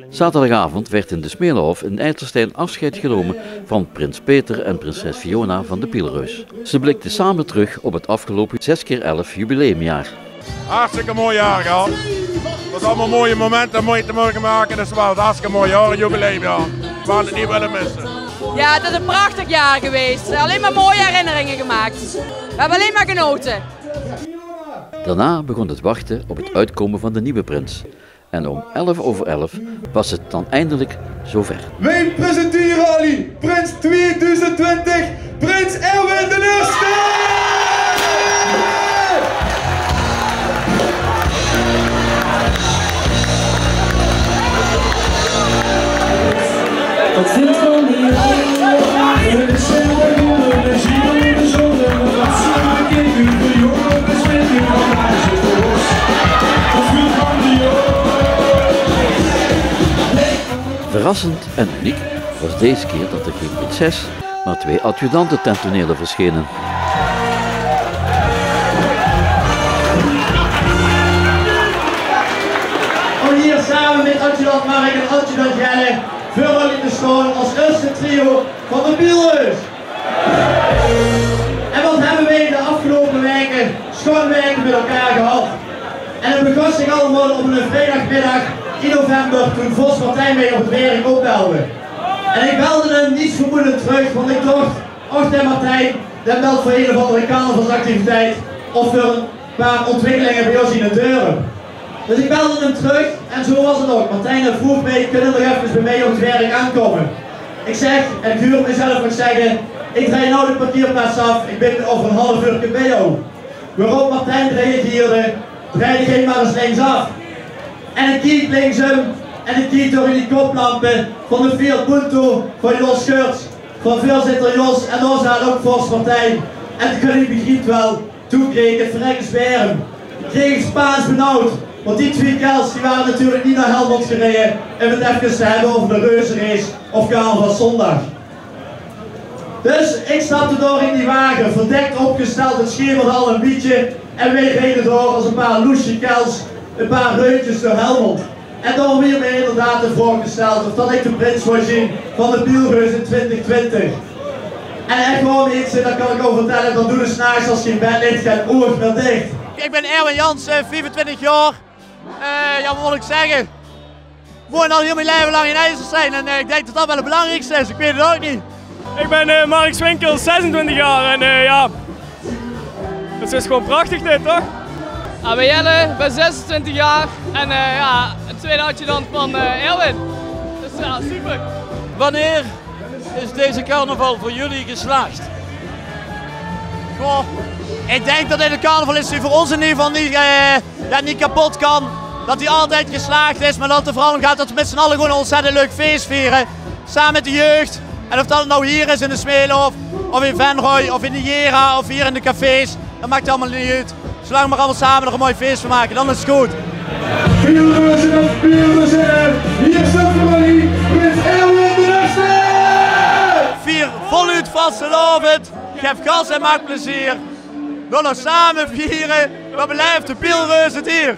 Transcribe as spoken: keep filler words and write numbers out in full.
Zaterdagavond werd in de Smelenhof in IJsselstein afscheid genomen van prins Peter en prinses Fiona van de Pielreus. Ze blikten samen terug op het afgelopen zes keer elf jubileumjaar. Hartstikke mooi jaar gehad. Het was allemaal mooie momenten om mee te mogen maken. Dus het was een hartstikke mooi jaar, een jubileumjaar. We hadden het niet willen missen. Ja, het is een prachtig jaar geweest. Alleen maar mooie herinneringen gemaakt. We hebben alleen maar genoten. Daarna begon het wachten op het uitkomen van de nieuwe prins. En om elf over elf was het dan eindelijk zover. Wij presenteren jullie prins tweeduizend twintig, prins Erwin de Eerste! Dat zit van die Verrassend en uniek was deze keer dat er geen prinses, maar twee adjudanten ten tonele verschenen. Om hier samen met adjudant Mark en adjudant Jelle voor jullie te staan als eerste trio van de Pielreus. En wat hebben wij de afgelopen weken, schoon weken met elkaar gehad. En het begint zich allemaal op een vrijdagmiddag in november toen vors Martijn mij op het werk opbelde. En ik belde hem niet vermoedend terug, want ik dacht, och, de Martijn, die belt voor een of andere carnavalsactiviteit of voor een paar ontwikkelingen bij ons in het dorp. Dus ik belde hem terug en zo was het ook. Martijn vroeg mij: "Kunnen nog even bij mij op het werk aankomen?" Ik zeg, en ik huur mezelf nog zeggen: "Ik rij nou de parkeerplaats af, ik ben over een half uur bij jou." Waarop Martijn reageerde: "Rij jij maar eens linksaf." En ik keek linksum en ik keek door in die koplampen van de Fiat Punto van Jos Geurts, van voorzitter Jos, en daar zat ook vors Martijn. En toen, ik begrijp wel, toen kreeg ik het verrekkenswerm. Kreeg ik Spaans benauwd. Want die twee kels die waren natuurlijk niet naar Helmond gereden om het even te hebben over de Reuzenrace of carnavalszondag. Dus ik stapte door in die wagen, verdekt opgesteld, het schemerde al een beetje. En wij reden door als een paar loesje kels, een paar rundjes door Helmond. En daarom werd mij inderdaad de vraag gesteld of dat ik de prins zou zijn van de Pielreus in twintig twintig. En echt waar, mensen, dat kan ik ook vertellen, dat doet 's nachts als je in bed ligt geen oog meer dicht. Ik ben Erwin Jansen, vijfentwintig jaar. Eh, ja, wat moet ik zeggen? Ik woon al heel mijn leven lang in IJsselstein en, eh, ik denk dat dat wel het belangrijkste is. Ik weet het ook niet. Ik ben, eh, Mark Swinkels, zesentwintig jaar en, eh, ja, het is gewoon prachtig dit, toch? Ah, ik ben Jelle, ik ben zesentwintig jaar en, eh, ja, de tweede adjudant van, eh, Erwin. Dus ja, super. Wanneer is deze carnaval voor jullie geslaagd? Goh, ik denk dat dit een carnaval is die voor ons in ieder geval niet, eh, ja, niet kapot kan. Dat die altijd geslaagd is, maar dat het er vooral om gaat dat we met z'n allen gewoon een ontzettend leuk feest vieren. Samen met de jeugd. En of dat nou hier is in de Smelenhof, of in Venray, of in de Jera, of hier in de cafés, dat maakt allemaal niet uit. Zolang we er allemaal samen nog een mooi feest van maken, dan is het goed. Pielreus en Pielreuzen, hier staat voor jullie prins Erwin de Eerste! Vier voluit vastelaovend, geef gas en maak plezier. Laat ons samen vieren, wat beleeft de Pielreus het hier.